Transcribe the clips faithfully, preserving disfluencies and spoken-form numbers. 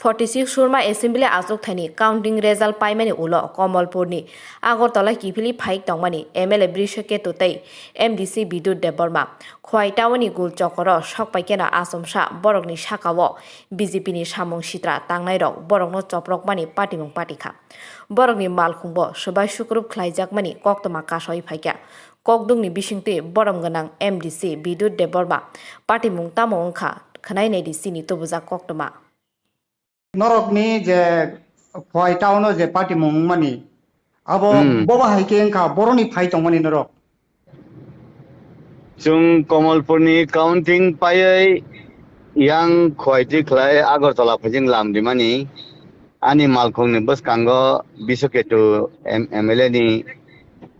Forty six Surma Assembly achukthani counting result paimani ulo Komolpurni Agartala kiphilwi phai tongmani M L A Brishaketu tei M D C Bidut Debbarma Khowai Town-ni gul chokoro sokpaikeno achomsa borokni sakao B J P ni samung sitra tangnairok borokno choprokmani patimung patikha. Borokni malkhungbo swbai sukrup khlaijakmani koktwma kasawi phaikha. Kokdwngni bisingtwi borom gwnang M D C Bidut Debbarma patimung tamo wngkha khwnai naidi chini tubujak koktwma. Norokni je Khowai town-o je patimung wngmani, abo Hmm. bobo hai khe wngkha, boroni phai tongmani norok. Chwng Komolpurni counting paiwi yang Khowai twi khlai Agartala phaijing lam rimani. Ani malkhungni bwskango Bishwaketu M-, M L A ni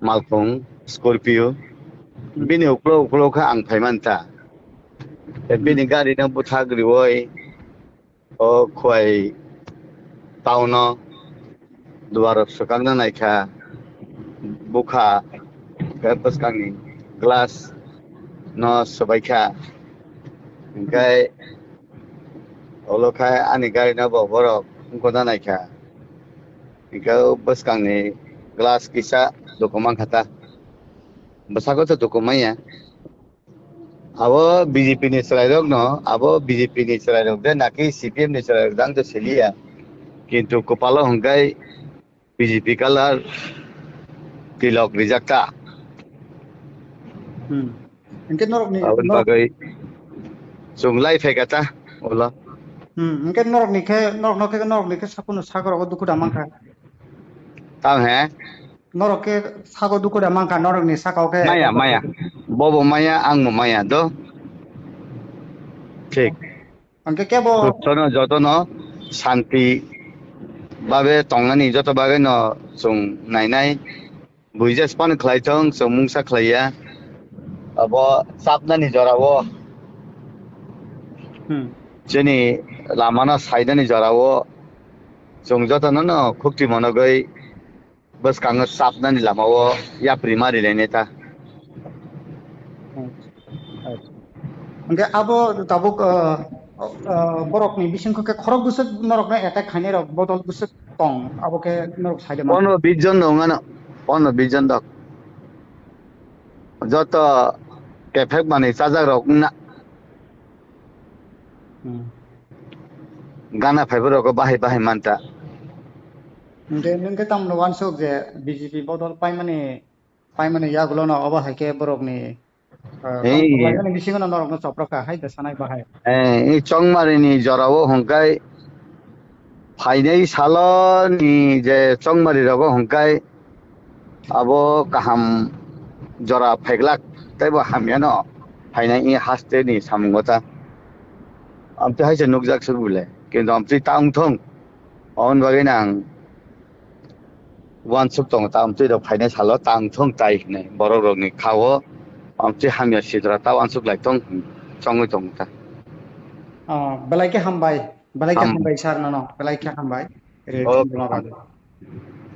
malkhung Scorpio. Hmm. Bini uklo uklo khe ang phai manta. Tei bini Hmm. gari no bwthak riwi o Khowai town-o duarok swkakna naikha, bukha khe bwskangni glass no swbaikha, hinkhe ulo khe ani gari no bo borok wngkokna naikha, hinkhe o bwskangni glass kisa duku mankha ta, bwsako to duku manya. Abo B J P ni chwrairokno, abo B J P ni chwrairok de naki C P M ni chwrairok de ang to siliya. Kintu kwpalo hwnkhe B J P colour tilok rijak ta. Hmm. Hwnkhe norokni, Aboni norok- bagwi chwng lai phaikha ta ulo. Hmm. Hwnkhe norokni khe, norokno khe, norokni khe saphano sakrogo dukhu da mankha. Tamo he? Norok khe sago dukhu da mankha, norokni sakao khe Maya, maya. Bobo maya, angbo maya do. Thik. Hwnkhe kebo Jotono, jotono santi babe tongnani joto bagwino chwng nainai. Buija span khlai thung, chwng mungsa khlaiya. Abo chapnani jorao. Hmm. Chini lamano sainani jorao. Chwng jotono no khukti monogwi bwskango chapnani lamao yapri ma rilainai ta. Hwnkhe abo tabuk, ah, ah, borokni bisingtwi khe khorok bwswk norokno attack khainai rok bodol bwswk tong, abo khe norok saida man. Pondro bis jon dong ano, pondro bis jon dok. Joto kephek manwi chajak rok wngna. Hmm. Gana phaibo rogo bahai bahai manta. Hwnkhe nwng khe tamno uansuk je B J P bodol paimani, paimani yagulono obo hai khe borokni, ah, Hey. Tongthokmani bisingono norokno choprokha hai da sanai bahai. Eh, i chongmarini jorao hwnkhe phainai saloni je chongmari rogo hwnkhe abo kaham jora phaiglak teibo hamyano phainai i haste ni samungo ta. Amtwi haise nukjak suk bile, kintu amtwi ta wngthung, aboni bagwi nang uansuk tongo ta, amtwi rok phainai salo ta wngthung tai hinwi borok rokni khao amtwi hamya sidra ta uansuk lai tong chongwi tongo ta. Ah, belai khe hambai, belai khe Ham- hambai sir nono, belai khe hambai. Re, Oh, chwng tongma bagwi.